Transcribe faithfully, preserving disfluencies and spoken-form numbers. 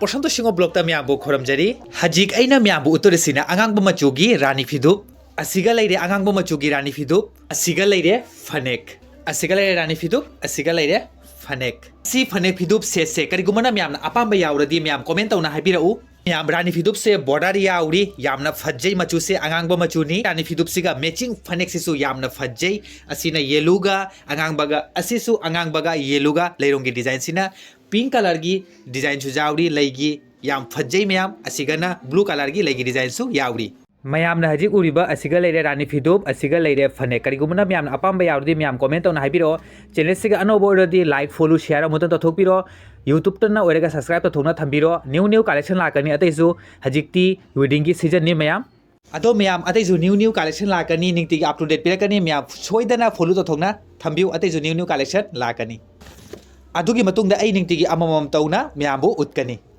Portion two ꯁꯤꯡꯉꯣ ꯕ꯭ꯂꯣꯛꯇ ꯃꯌꯥꯝꯕꯨ ꯈꯨꯔꯨꯝꯖꯔꯤ꯫ ꯍꯧꯖꯤꯛ ꯑꯩꯅ ꯃꯌꯥꯝꯕꯨ ꯎꯠꯇꯣꯔꯤꯁꯤꯅ ꯑꯉꯥꯡꯕ ꯃꯆꯨꯒꯤ ꯔꯥꯅꯤ ꯐꯤꯗꯨꯞ, ꯑꯁꯤꯒ ꯂꯩꯔꯦ ꯑꯉꯥꯡꯕ ꯃꯆꯨꯒꯤ ꯔꯥꯅꯤ ꯐꯤꯗꯨꯞ, ꯑꯁꯤꯒ ꯂꯩꯔꯦ ꯐꯅꯦꯛ, ꯑꯁꯤꯒ ꯂꯩꯔꯦ ꯔꯥꯅꯤ ꯐꯤꯗꯨꯞ, ꯑꯁꯤꯒ ꯂꯩꯔꯦ ꯐꯅꯦꯛ꯫ ꯁꯤ ꯐꯅꯦꯛ ꯐꯤꯗꯨꯞ ꯁꯦꯠꯁꯦ ꯀꯔꯤꯒꯨꯝꯕꯅ ꯃꯌꯥꯝꯅ ꯑꯄꯥꯝꯕ ꯌꯥꯎꯔꯗꯤ ꯃꯌꯥꯝ ꯀꯣꯃꯦꯟ ꯇꯧꯅ ꯍꯥꯏꯕꯤꯔꯛꯎ꯫ ꯃꯌꯥꯝ, ꯔꯥꯅꯤ ꯐꯤꯗꯨꯞꯁꯦ ꯕꯣꯔꯗꯔ ꯌꯥꯎꯔꯤ, ꯌꯥꯝꯅ ꯐꯖꯩ, ꯃꯆꯨꯁꯦ ꯑꯉꯥꯡꯕ ꯃꯆꯨꯅꯤ꯫ ꯔꯥꯅꯤ ꯐꯤꯗꯨꯞꯁꯤꯒ ꯃꯦꯆꯤꯡ ꯐꯅꯦꯛꯁꯤꯁꯨ ꯌꯥꯝꯅ ꯐꯖꯩ꯫ ꯑꯁꯤꯅ ꯌꯦꯂꯨꯒ ꯑꯉꯥꯡꯕꯒ, ꯑꯁꯤꯁꯨ ꯑꯉꯥꯡꯕꯒ ꯌꯦꯂꯨꯒ, ꯂꯩꯔꯣꯡꯒꯤ ꯗꯤꯖꯥꯏꯟꯁꯤꯅ ꯄꯤꯡ ꯀꯂꯔꯒꯤ ꯗꯤꯖꯥꯏꯟꯁꯨ ꯌꯥꯎꯔꯤ ꯂꯩꯒꯤ, ꯌꯥꯝ ꯐꯖꯩ ꯃꯌꯥꯝ꯫ ꯑꯁꯤꯒꯅ ꯕ꯭ꯂꯨ ꯀꯂꯔꯒꯤ ꯂꯩꯒꯤ ꯗꯤꯖꯥꯏꯟꯁꯨ ꯌꯥꯎꯔꯤ꯫ ꯃꯌꯥꯝꯅ ꯍꯧꯖꯤꯛ ꯎꯔꯤꯕ ꯑꯁꯤꯒ ꯂꯩꯔꯦ ꯔꯥꯅꯤ ꯐꯤꯗꯨꯞ, ꯑꯁꯤꯒ ꯂꯩꯔꯦ ꯐꯅꯦꯛ꯫ ꯀꯔꯤꯒꯨꯝꯕꯅ ꯃꯌꯥꯝꯅ ꯑꯄꯥꯝꯕ ꯌꯥꯎꯔꯗꯤ ꯃꯌꯥꯝ ꯀꯣꯃꯦꯟ ꯇꯧꯅ ꯍꯥꯏꯕꯤꯔꯛꯑꯣ꯫ ꯆꯦꯅꯦꯜꯁꯤꯒ ꯑꯅꯧꯕ ꯑꯣꯏꯔꯗꯤ ꯂꯥꯏꯛ, ꯐꯣꯂꯣ, ꯁꯤꯌꯥꯔ ꯑꯃꯨꯛꯇꯪ ꯇꯧꯊꯣꯛꯄꯤꯔꯣ꯫ ꯌꯨꯇ꯭ꯌꯨꯕꯇꯅ ꯑꯣꯏꯔꯒ ꯁꯕꯁꯀ꯭ꯔꯥꯏꯕ ꯇꯧꯊꯣꯛꯅ ꯊꯝꯕꯤꯔꯣ꯫ ꯅ꯭ꯌꯨ ꯅ꯭ꯌꯨ ꯀꯂꯦꯛꯁꯟ ꯂꯥꯛꯀꯅꯤ ꯑꯇꯩꯁꯨ꯫ ꯍꯧꯖꯤꯛꯇꯤ ꯋꯦꯗꯤꯡꯒꯤ ꯁꯤꯖꯟꯅꯤ ꯃꯌꯥꯝ꯫ ꯑꯗꯣ ꯃꯌꯥꯝ, ꯑꯇꯩꯁꯨ ꯅ꯭ꯌꯨ ꯅ꯭ꯌꯨ ꯀꯂꯦꯛꯁꯟ ꯂꯥꯛꯀꯅꯤ, ꯅꯨꯡꯇꯤꯒꯤ ꯑꯞ ꯇꯨ ꯗꯦꯠ ꯄꯤꯔꯛꯀꯅꯤ꯫ ꯃꯌꯥꯝ ꯁꯣꯏꯗꯅ ꯐꯣꯂꯣ ꯇꯧꯊꯣꯛꯅ ꯊꯝꯕꯤꯌꯨ, ꯑꯇꯩꯁꯨ ꯅ꯭ꯌꯨ ꯅ꯭ꯌꯨ ꯀꯂꯦꯛꯁꯟ ꯂꯥꯛꯀꯅꯤ꯫ ꯑꯗꯨꯒꯤ ꯃꯇꯨꯡꯗ ꯑꯩ ꯅꯨꯡꯇꯤꯒꯤ ꯑꯃꯃꯝ ꯇꯧꯅ ꯃꯌꯥꯝꯕꯨ ꯎꯠꯀꯅꯤ꯫